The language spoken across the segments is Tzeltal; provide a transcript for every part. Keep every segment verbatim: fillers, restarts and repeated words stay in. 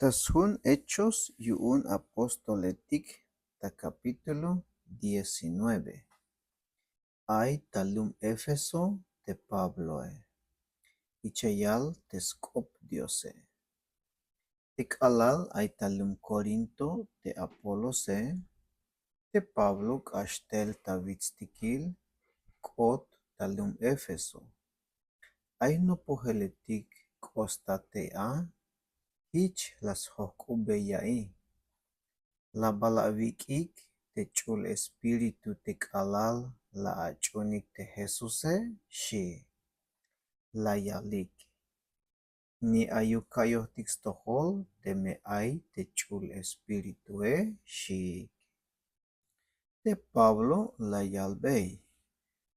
Ta sjun Hechos yu'un apóstoletik ta capítulo diecinueve. Ay ta lum Éfeso te Pabloe. Ich'a yal te sk'op Diose. Te k'alal ay ta lum Corinto te Apolose, te Pablo k'ax tel ta witstikil k'ot ta lum Éfeso. Ay nopojeletik k'o sta tey a, jich la sjojk'obey ya'i. La bal awik'ik te ch'ul espíritu te k'alal la ach'uunik te Jesuse, xi'. La yalik: Ni ayuk ka'yojtik stojol teme ay te ch'ul espiritue, xiik. Te Pablo la yalbey: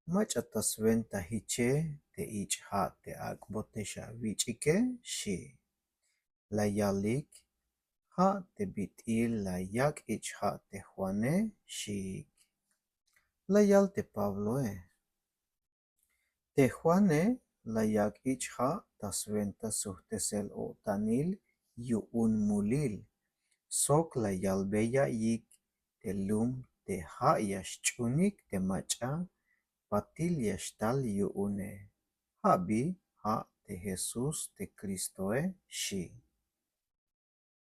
Mach'a ta swenta jiche te ich' ja' te ak'bot te xawich'ike, xi'. La yalik: Ja' te bit'il la yak' ich' ja' te Juane, xiik. La yal te Pabloe: Te Juane la yak' ich' ja' ta swenta sujtesel o'tanil yu'un mulil, sok la yalbey ya'iyik te lum te ja' ya xch'uunik te mach'a patil ya xtal yu'une, ja' bi ja' te Jesús te Cristoe, xi'.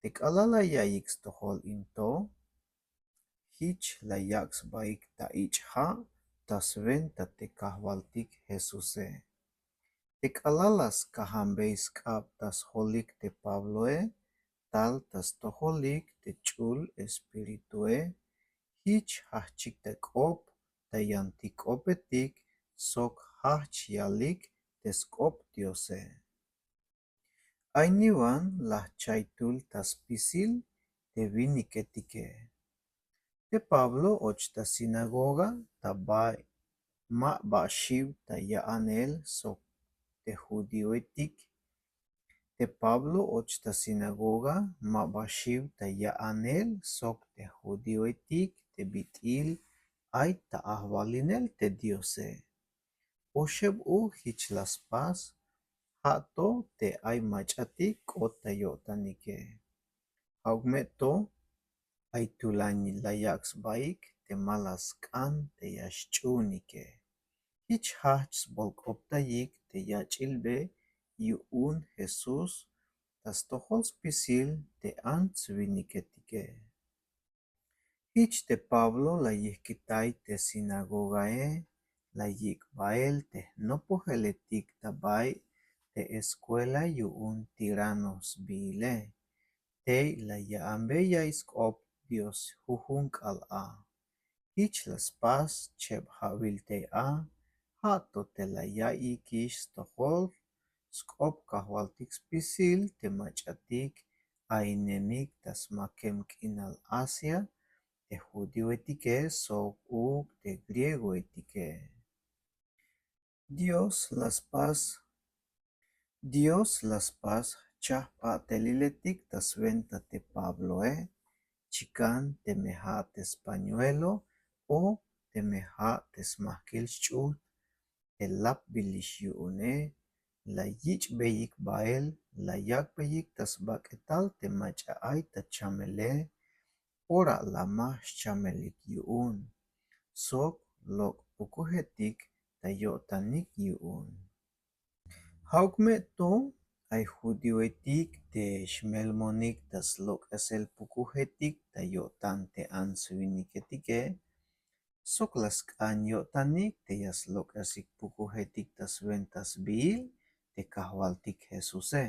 Te k'alal la ya'iyik stojol in to, jich la yak' sbaik ta ich' ja' ta swenta te Kajwaltik Jesuse. Te k'alal la skajanbey sk'ab ta sjolik te Pabloe tal ta stojolik te ch'ul espiritue, jich jajchik ta k'op ta yantik k'opetik sok jajch yalik te sk'op Diose. Ay niwan la jchaytul ta spisil te winiketike. Te Pablo och ta sinagoga ta bay ma ba xiw ta ya'anel sok te judioetik. Te Pablo och ta sinagoga ma ba xiw ta ya'anel sok te judioetik te bit'il ay ta ajwalinel te Diose. Oxeb u jich la spas, ja' to te ay mach'atik k'ot ta yo'tanike. Ja'uk me to ay tulan la yak' sbaik te ma la sk'an te ya xch'uunike. Jich jajch sbolk'optayik te yach'il be yu'un Jesús ta stojol spisil te ants winiketike. Jich te Pablo la yijkitay te sinagogae, la yik' bael te jnopojeletik ta bay te escuela yu'un Tiranno sbiile. Tey la ya'anbey ya'iy sk'op Dios jujun k'aal a. Jich la spas cheb ja'wil tey a, ja' to te la ya'iyikix stojol sk'op Kajwaltik spisil te mach'atik ainenik ta smakem k'inal Asia, te judioetike sok uuk te griegoetike. Dios la spas, Dios la spas jchajp'ateliletik ta swenta te Pabloe, chikan teme ja' te spañuelo o teme ja' te smajkil xch'ujt te lapbilix yu'une, la yich'beyik bael, la yak'beyik ta sbak'etal te mach'a ay ta chamele, ora la maj xchamelik yu'un, sok lok' pukujetik ta yo'tanik yu'un. Ja'uk me to ay judioetik te xmelmonik ta slok'esel pukujetik ta yo'tan te ants winiketike, sok la sk'an yo'tanik te ya slok'esik pukujetik ta swenta sbiil te Kajwaltik Jesuse.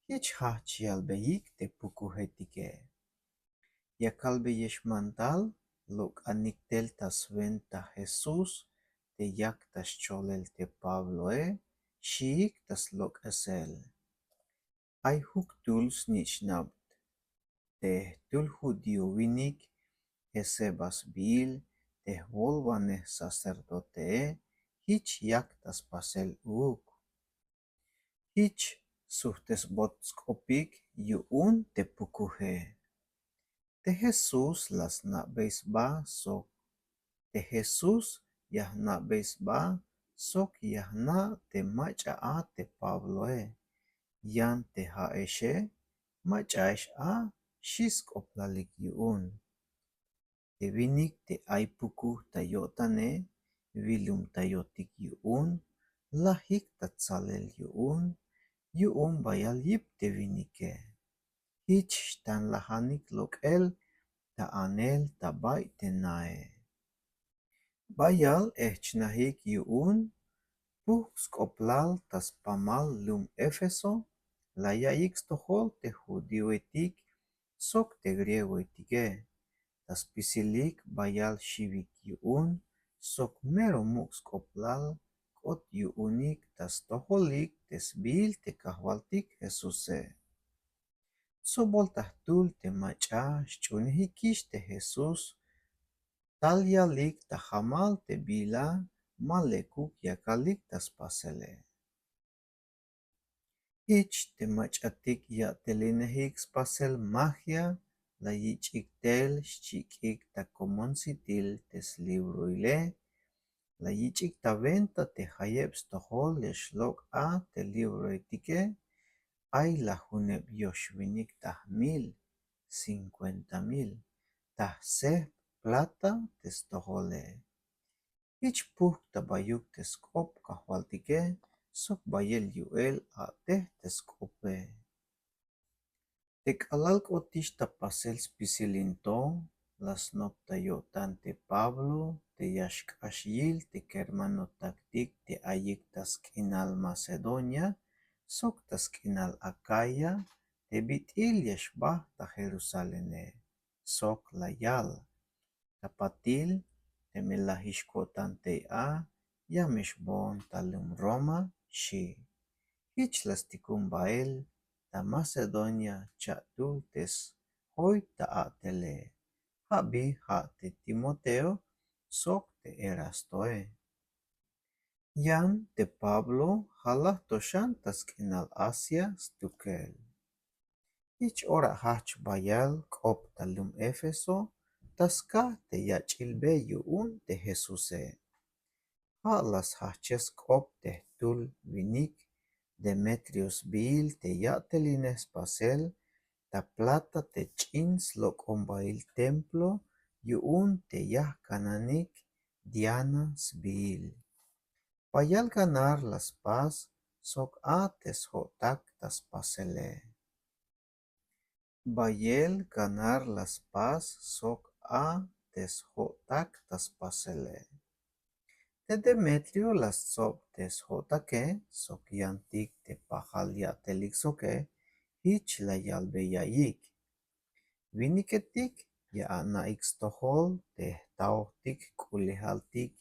Jich jajch yalbeyik te pukujetike. Ya kalbeyex mandal lok'anik tel ta swenta Jesús te yak ta xcholel te Pabloe, xiik ta slok'esel. Ay juktul snich'nabt te jtul judío winik Esceva sbiil te jwolwanej sacerdotee, jich yak ta spasel uuk. Jich sujtesbot sk'opik yu'un te pukuje. Te Jesús la sna'bey sba sok, te Jesús ya jna'bey sba sok ya jna' te mach'a a te Pabloe. Yan te ja'exe mach'a ix a xi' sk'oplalik yu'un. Te winik te ay pukuj ta yo'tane, wilumtayotik yu'un, lajik ta tsalel yu'un, yu'un bayal yip te winike. Jich xtanlajanik lok'el ta anel ta bay te nae. Bayal ejchnajik yu'un pujk' sk'oplal ta spamal lum Éfeso, la ya'iyik stojol te judíoetik sok te griegoetike. Ta spisilik bayal xiwik yu'un sok mero muk' sk'oplal k'ot yu'unik ta stojolik te sbiil te Kajwaltik Jesuse. Tsobol ta jtul te mach'a xch'uunejikix te Jesús, tal yalik ta jamal te bila ma lekuk yakalik ta spasele. Jich te mach'atik ya'telinejik spasel magia la yich'ik tel xchik'ik ta komonsitil te slibroile, la yich'ik ta wenta te jayeb stojol ya xlok' a te libroetike. Ay la juneb yoxwinik ta jmil, cincuenta mil, ta jsejp plata te stojole. Jich pujk' ta bayuk te sk'op Kajwaltike sok bayel yu'el a'tej te sk'ope. Te k'alal k'otix ta pasel spisil in to, la snop ta yo'tan te Pablo te ya xk'ax yil te kermanotaktik te ayik ta sk'inal Macedonia sok ta sk'inal Acaya te bit'il ya xbajt ta Jerusalene, sok la yal: Ta patil teme lajix ko'tan tey a, ya me xboon ta lum Roma, xi'. Jich la stikun bael ta Macedonia cha'tul te sjoy ta a'tele, ja' bi ja' te Timoteo sok te Erastoe. Yan te Pablo jalaj to xan ta sk'inal Asia stukel. Jich ora jajch bayal k'op ta lum Éfeso ta skaj te yach'il be yu'un te Jesuse. Ja' la sjajche sk'op te jtul winik Demetrio sbiil te ya'telinej spasel ta plata te ch'in slok'ombail templo yu'un te yajkananik Diana sbiil. Bayal ganar la spas sok a te sjo'tak ta spasele. Bayel ganar la spas sok a te sjo'tak ta spasele. Te Demetrio la stsob te sjo'take sok yantik te pajal ya'telik soke, jich la yalbeya'iyik: Winiketik ya ana'ik stojol te jtaojtik k'ulejaltik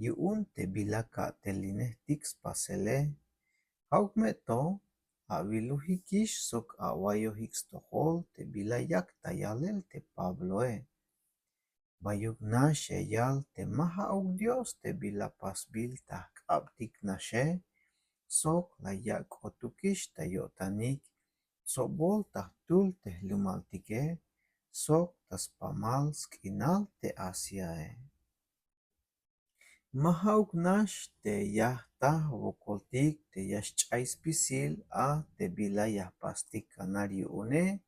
yu'un te bila ka'telinejtik spasele. Ja'uk me to awilujikix sok awayojik stojol te bila yak ta yalel te Pabloe. Bayuk nax ya yal te ma ja'uk Dios te bila pasbil ta jk'abtik naxe, sok la yak' k'otukix ta yo'tanik tsobol ta jtul te jlumaltike sok ta spamal sk'inal te Asiae. Ma ja'uk nax te ya jta wokoltik te ya xch'ay spisil a te bila ya jpastik ganar yu'une,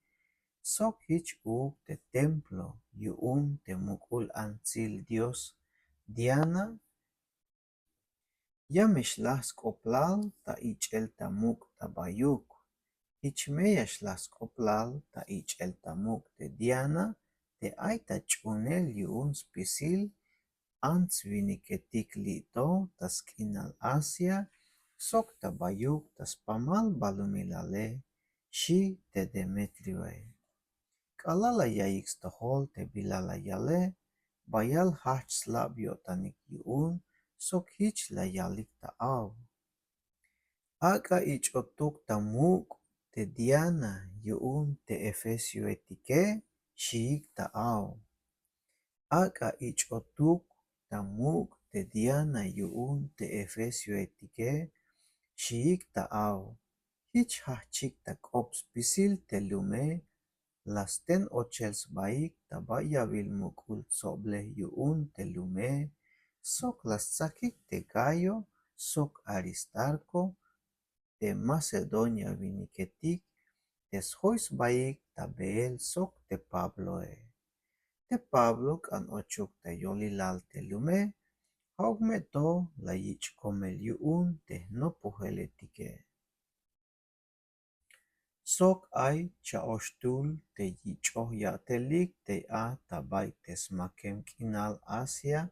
sok jich uuk te templo yu'un te muk'ul antsil dios Diana. Ya me xlaj sk'oplal ta ich'el ta muk' ta bayuk. Jich me ya xlaj sk'oplal ta ich'el ta muk' te Diana te ay ta ch'uunel yu'un spisil ants winiketik li' to ta sk'inal Asia sok ta bayuk ta spamal balumilale, xi' te Demetrioe. K'alal la yaiyik stojol te bila la yale, bayal jajch slab yo'tanik yu'un sok jich la yalik ta aw: Ak'a ich'otuk ta muk' te Diana yu'un te efesioetike, xiik ta aw. Ak'a ich'otuk ta muk' te Diana yu'un te efesioetike, xiik ta aw. Jich jajchik ta k'op spisil te lume, la sten ochel sbaik ta bay yawil muk'ul tsoblej yu'un te lume, sok la stsakik te Gayo sok Aristarco te Macedonia winiketik te sjoy sbaik ta beel sok te Pabloe. Te Pablo k'an ochuk ta yolilal te lume, ja'uk me to la yich' komel yu'un te jnopojeletike. Sok ay cha'oxtul te yich'oj ya'telik tey a ta bay te smakem k'inal Asia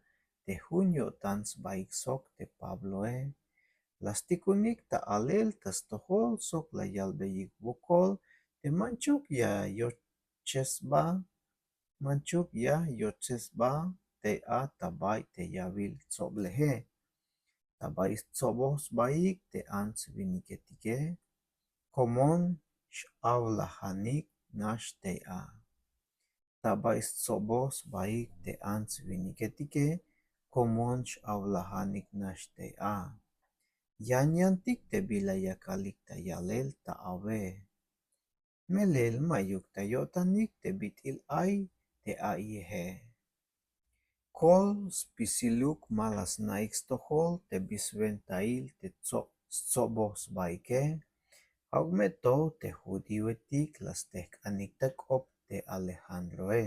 te jun yo'tan sbaik sok te Pabloe. La stikunik ta alel ta stojol sok la yalbeyik wokol te manchuk ya yochesba, manchuk ya yochesba tey a ta bay te yawil tsobleje. Ta bay stsoboj sbaik te ants winiketike, komon x-awlajanik nax tey a. Ta bay stsoboj sbaik te ants winiketike, komon x-awlajanik nax tey a. Yan yantik te bila yakalik ta yalel ta awe. Melel ma'yuk ta yo'tanik te bit'il ay te a'iyeje. Kol spisiluk ma la sna'ik stojol te bi swentail te tso-, stsoboj sbaike, ja'uk me to te judioetik la stejk'anik ta k'op te Alejandroe.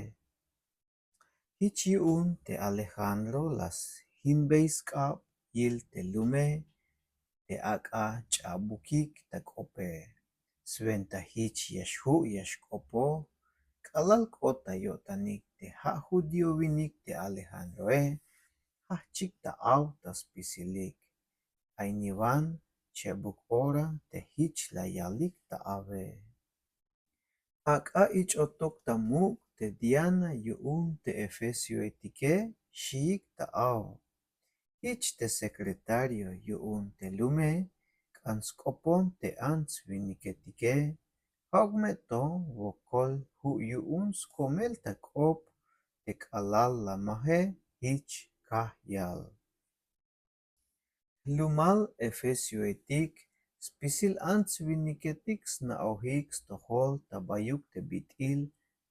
Jich yu'un te Alejandro la sjinbey sk'ab yil te lume te ak'a ch'abukik ta k'ope. Swenta jich ya xju' ya xk'opoj, k'alal k'ot ta yo'tanik te ja' judío winik te Alejandroe, jajch'ik ta aw ta spisilik. Ay niwan chebuk ora te jich la yalik ta awe. Ak'a ich'otuk ta muk' te Diana yu'un te efesioetike, xiik ta aw. Jich te secretario yu'un te lume k'an sk'opon te ants winiketike, ja'uk me to wokol ju' yu'un skomel ta k'op te k'alal la maje jich kaj yal. Jlumal efesioetik, spisil ants winiketik sna'ojik stojol ta bayuk te bit'il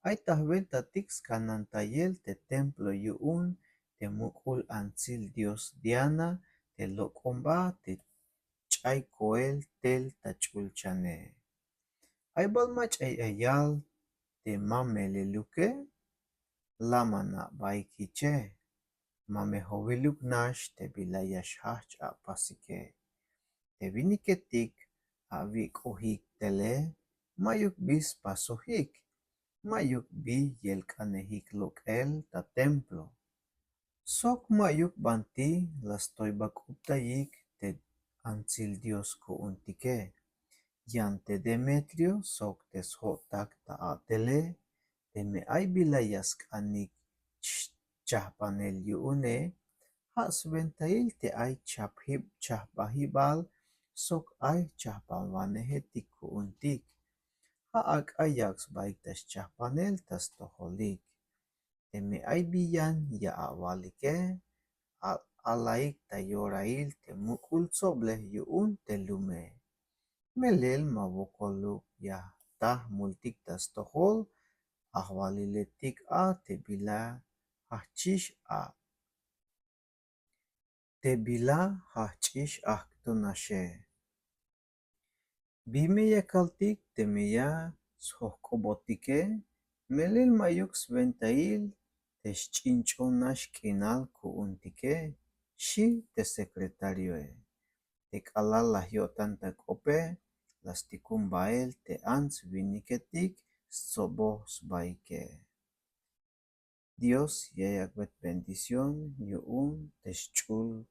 ay ta jwentatik skanantayel te templo yu'un te muk'ul antsil dios Diana te lok'omba te ch'ay koel tel ta ch'ulchane. Ay bal mach'a ya yal te ma meleluke, la ma na'baik jiche. Ma me jowiluk nax te bila ya xjajch' apasike. Te winiketik awik'ojik tele, ma'yuk bi spasojik, ma'yuk bi yelk'anejik lok'el ta templo. Sok ma'yuk banti la stoybak'ubtayik te antsil dios ku'untike. Yan te Demetrio sok te sjo'tak ta a'tele, teme ay bila ya sk'anik ch-, chajpanel yu'une, ja' swentail te ay chajpjib-, chajpajibal sok ay chajpanwanejetik ku'untik. Ja' ak'a yak' sbaik ta xchajpanel ta stojolik. Teme ay bi yan ya awalike, a-, alaik ta yorail te muk'ul tsoblej yu'un te lume. Melel ma wokoluk ya jta jmultik ta stojol ajwaliletik a te bila jajch'ix a. Te bila jajch'ix ajk'tonaxe. Bi me ya kaltik teme ya sjok'obotike, melel ma'yuk swentail te xch'inch'on nax k'inal ku'untike, xi' te secretarioe. Te k'alal la yo'tan ta k'ope, la stikun bael te ants winiketik stsoboj sbaike. Dios ya yak'bey bendición yu'un te xch'ul